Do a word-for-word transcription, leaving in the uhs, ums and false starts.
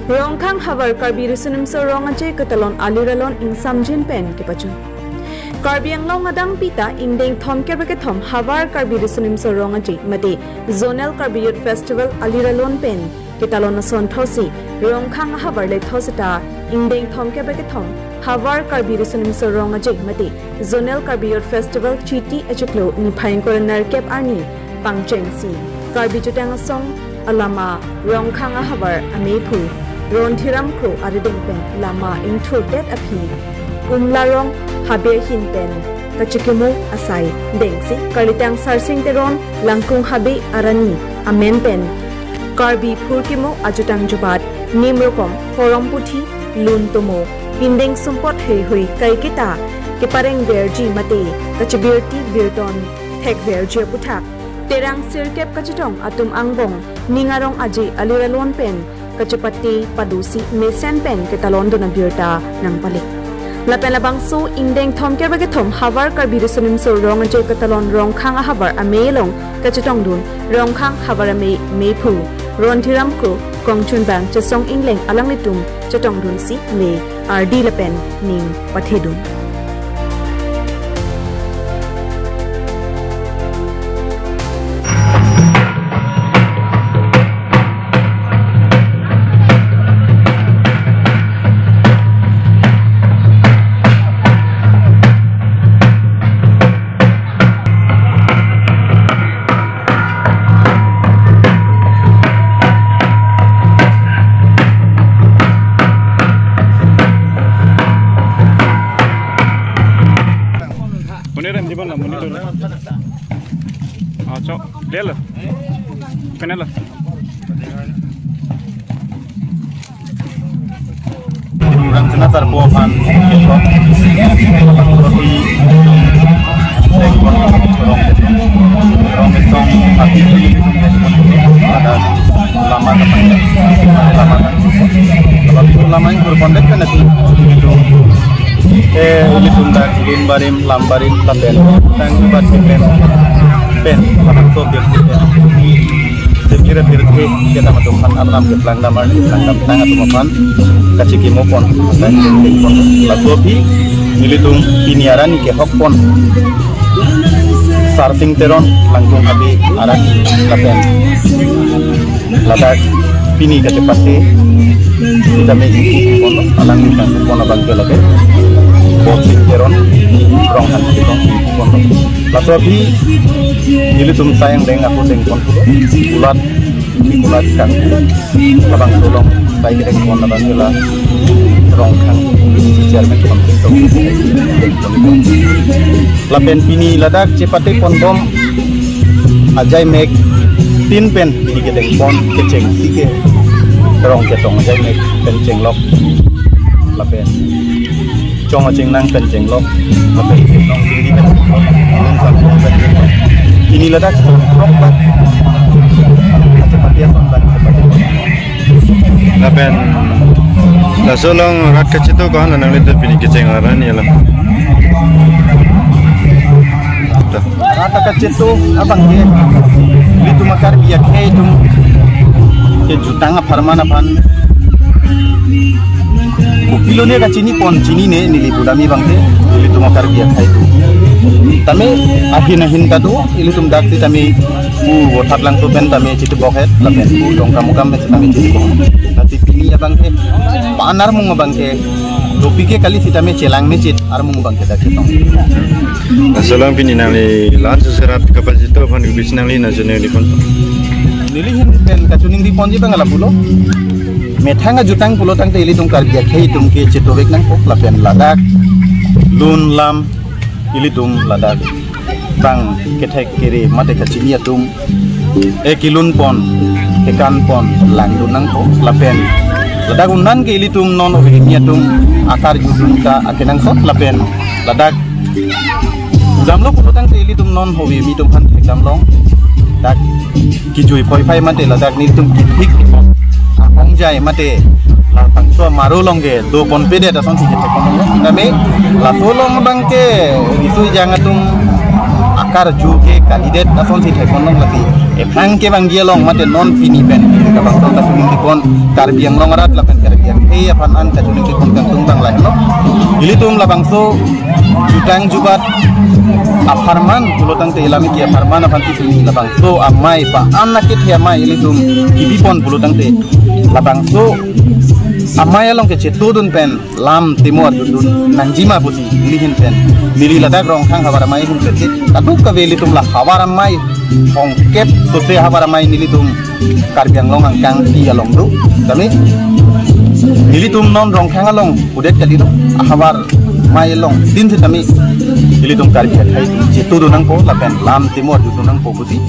Rongkhang havar Karbi Riso Nimso Rong Aje katalon aliralon ingsamjin pen kepajun. Karbi Anglong adang pita ingdeng thomkep ra kethom havar Karbi Riso Nimso Rong Aje mate Zonal Karbi Youth Festival aliralon pen ketalon ason thotsi Rongkhang ahavar le thot seta ingdeng thomkep ra kethom havar Karbi Riso Nimso Rong Aje mate Zonal Karbi Youth Festival Chiti achiklo niphai ingkoi ra nerkep arni pangchengsi Karbi Jutang Asong alama Rongkhang ahavar ameiphu Rondhiram Kro arideng pen lama ingthurdet aphi Umlarong habe ahin pen kachikimo asai dengsi Karlitang Sarsing Teron, Langkung Habe arani amen pen Karbi phurkimo ajutang jubat, nimrokom, porom puthi, lun tomo, pindeng sumpot heihui kaiketa kepareng verji mate kachibirti birton thek verji aputhak Terang sirkep kachetong atum angbong ning arong aje aliralon pen kachepate padosi mesen pen ketalon dun abirta nangpale. Lapen labangso ingdeng thomkep ra kethom havar Karbi Riso Nimso Rong Aje katalon Rongkhang ahavar amei along kachetong dun Rongkhang havar amei meiphu Rondhiram Kro kongchunbang Chesong Ingleng alanglitum chetong dunsi me ardi lapen ning pathedun. Monit rem di bon la, monit dolo. Ah, chok. Dia lo. Kena lo. Rang kena tarpo aphan. Rong, rong ketong hati ada lama teman. Lama. Tapi lama yang berkontak kan itu. Eh, ilitum dak lun barim, lam barim, lapen tang bat pen, pen, lapen so pen, pen. Sipira pirthe, kita matum kan arnam keplang damar, keplang dam tang atum aphan kachikimo pon, tang pon. Laso aphi, ilitum pini arni kehok pon. Sarsing Teron, Langkung Habe arni, lapen ladak pini kachepate sitame ingkung pon, alangli kangkung pon abang ke lake Borsing Teron, Rongkhang ketong ingkung pon. Laso aphi nelitum sayang deng aku deng pon pulo, kulat, kulat kangkung, labangso along sai kedeng pon abang ke la Rongkhang chairman pon ketong deng pon. Lapen pini ladak chepate ponbom ajaimek tin pen pini kedeng pon kechengsi ke rong ketong ajaimek pen chenglok. Lapen chong achengnang pen chenglok. Lapen chengnong chingdi pen chenglok. Pini ladak rok bak chepate ason bak chepate pon. Lapen laso along rat kachetu ko-an nanglitum pini kecheng arni alam. Rat kachetu abang ke ilitum Karbi akhei atum kejutang apharman aphan. Kopilo ne kachini pon chinine neli budami abang ke ilitum Karbi akhei atum. Tame ahin ahin kado ilitum dak sitame pu Vothatlangso pen tame chitubok het, lapen pu Dongkamukam pen tame chitubok. Lasi pini abang ke, pa-an armung abang ke, dopik ke kali sitame chelang mechit armung abang ke dak ketong. Laso along pini nangli lan suserat kapachetu aphan kubis nangli nangchiningri pon. Neli ahin pen kachiningri ponji abang lapulo. Methang ajutang pulo tangte ilitum Karbi akhei atum ke chetuvek nangkok lapen ladak lun lam ilitum ladak bang kethek kere mate kachini atum, eh, kelun pon, kekan pon, langdun nangpo, lapen ladak un-an ke ilitum non ove hini atum akarjudun ta akenangsot, lapen ladak damlo pulo tangte ilitum non ove hini atum aphan thekdam long. Dak kijui phoiphai mate ladak nelitum kithik ahongjai mate labangso amaro along ke do ponpedet asonsi kethek pon long. Tame laso along abang ke riso ejang atum akarju ke kalidet asonsi thek pon long, lasi ephrang kevangji along mate non pini pen labangso ta pini Pon Karbi Anglong arat lapen Karbi akhei aphan an kachiningri pon kangtung tang lahelo. Ilitum labangso jutang jubat apharman pulotangte, lam eki apharman aphan si pini labangso amei pa an akethe amei ilitum kibi pon pulotangte, labangso amei along kechetudun pen lam timo arjudun nangjima pusi neli ahin pen, neli ladak Rongkhang havar amei ahin pen si, kadokave ilitum la havar amei hongkep sose havar amei nelitum Karbi Anglong angkangpi along do. Tame nelitum non Rongkhang along udet kali do, ahavar amei alongtin setame ilitum Karbi akhei chetudun nangpo lapen lam timo arjudun nangpo pusi